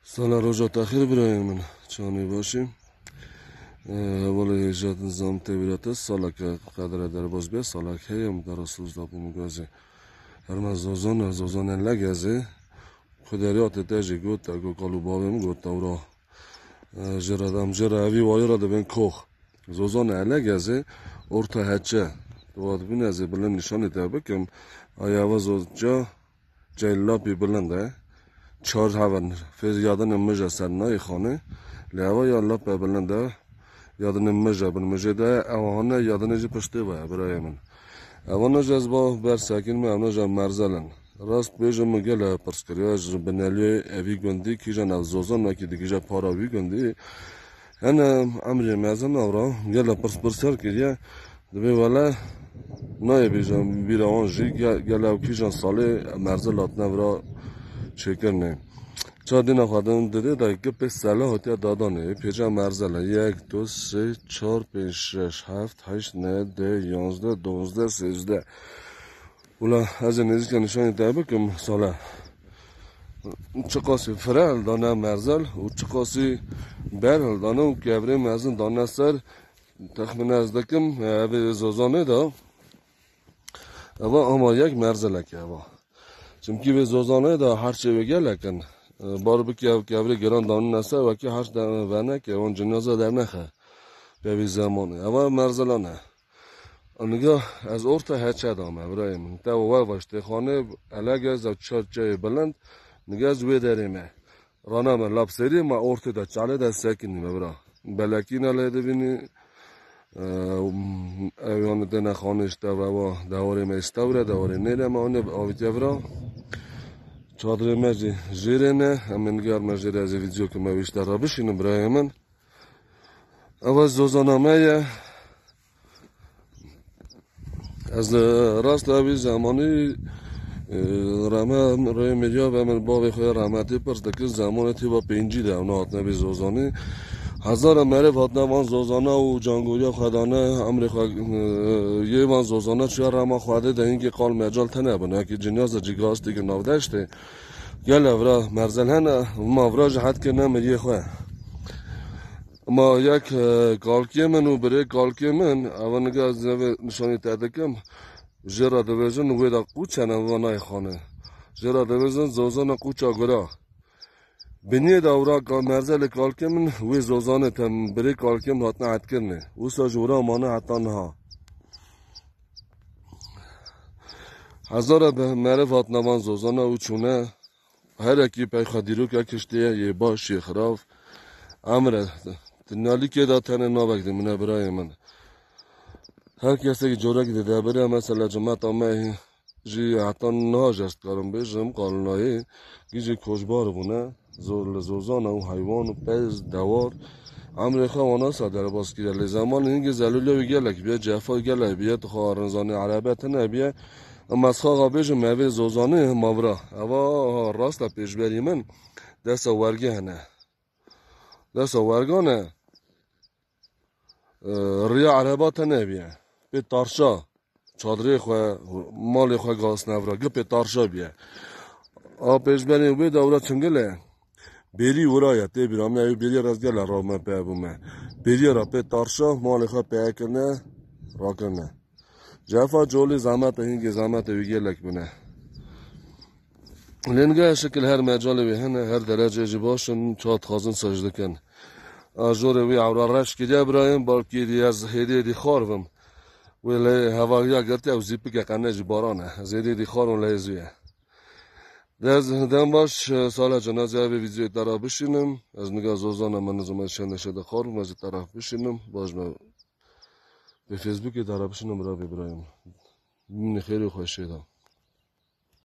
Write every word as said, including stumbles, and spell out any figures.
Sala roja te xêr birayê min. Çawanî baş î? Ee, hevalê hêja din zam tê bîra te, saleke qedre derbas bê, salek heye min te re soz da bû min gazê. Her me zozan e, zozan e legezê. Ku derya te te jî got, te got, kal û bavê min got, tewra. Ee, jê re dem, jê re evî wayê re dibên kox. Zozan e legezê, orta heçe. Tu va dibîne ez ê bilind nîşanê te bikim. Ay eva zoca, cey lapî bilind e. Çar heven. Fêr yadinê mij e ser nayê xanê. Lê eva ya lape bilind e. Yadinê mij e, bin mijê de ew hane, yadinê jî piştê ve ye, birayê min. Evana jî ez ba ber sekîn me, evna jî merzel in. Rast bêjim, min gele pirs kiriya ji bineliyê evî gundî, kîjan ev zozan wekî digije para wî gundî. Hene emrê mezin avra, gele pirs pirs ser kiriye. Dibê wele nayê bêje bîra wan jî, ge-, gele ew kîjan salê merzel hatine vira çêkirinê. Ça dîna xwe din didê de gipê sele hatiye dadanê. Pêca merzel e. Yek, du, sê, çar, pênc, şeş, heft, heşt, neh, deh, yanzdeh, duwazdeh, sêzdeh. Wila ez ê nêzîka nîşanî te bikim sale. Çiqasî fire hildane merzel û çiqasî ber hildane û kevrê mezin dane ser, texmîn ez dikim, evê zozanê de. Eva ama yek merzelek e eva. Çimkî vê zozanê de her çê wê gelek in. E, bar bike ev kevrê giran danîne ser, wekî her de veneke, wan cinaza dernexe. Pevî zemanê. Eva merzelan e. Niga ez orta heçe dame, birayê min. Te we vaştê xanê, elege ez ew çar çayê bilind, niga ez wê derê me. Rana me lap serî, ma ortê de, çalê de sekinî me bira. Belekîna lê dibînî, e, ew yan dene xanê işte ve va, dewarê me îstewre, dewarê nêre me, anê avîtiye vira. Çadrê me jî jêrê ne, em ê nigar me jêrê ez ê vîdeo ke me wî işte re bişînim, birayê min. Ev zozana me ye. Ez, e, rast evî zemanî, e, reme rê miriya ve min bavê xwe ya rehmetî pirs dikir, zemanê tîba pêncî de ew nehatine vî zozanî. Hezara meriv hatine van zozana û cangoriya xwe dane, emrê xwe, e, yê van zozana çiya rema Xwedê de hingê qal mecal tene bûne. Ki cinya zicî gastî ki navdeştê. Gele vira merzel hene, ma vira ji het kirine miriyê xwe. Ma yek, e, kalkê min û birê kalkê min, eva niga ez nevê nişanî te dikim, jê re dibêjin wê de qûçene va nayê xanê. Jê re dibêjin zozana qûça gura. Biniyê de ewra ka-, merzelê kalkê min, wê zozanê te birê kalkê min hatine hetkirinê. Wisa ji wira mane heta niha. Hezara be meriv hatine van zozana û çûne. Herekî pey xwe dîroka kiştiye, yê baş, yê xirav. Emre, tu nalîkê de tenê navek dimîne birayê min. Her kesekî corekî dide bire, mesela cimeta me jî heta niha jî ez dikarim bêjim, qalnayê gîjî koçbar bûne. Zor li zozana û heywan û pez, dewar. Emrê xwe wana sa derbas kiriye. Lê zemanê hingê zelûliya wî gelek biye, cefa gelek biye, tu xwe rinzanê erebe tine biye. Em ez xwe bêjim, evê zozanê hima vira. Eva rast e pêşberî min. Desa wergê hene. Desa wergan e. E, riya ereba te nebiye. Pê tarşa. Çadrê xwe, malê xwe gasne vira. Gi pê tarşa biye. A pêşberê wê de wira çingil e. Bêrî wira ye, tê bîra me, ew bêriya rastgele ra me pe bûme. Bêriya ra pê tarşa, malê xwe peyekirine, rakirine. Cefa colê zehmet e, hingê zehmet e, wî gelek bûne. Lê niga şekil her mecalê wê hene, her derecê jî baş in, ça dixwazin sej dikin. A jorê wî ewra reş kiriye birayên, balkî êdî ez hêdî êdî xar bim. Wê lê hevahiya girtiye û zîpike qene jî baran e. Ez êdî êdî xar im lê zû ye. Dez, dem baş, sala cenazê evê vîdyoyê te re bişînim. Ez niga zozana me nizim ez şende şende xar bim, ez ê te re bişînim. Baş me vê Facebookê te re bişînim, bira vê birayên. Bimîne xêr û xweşiyê de.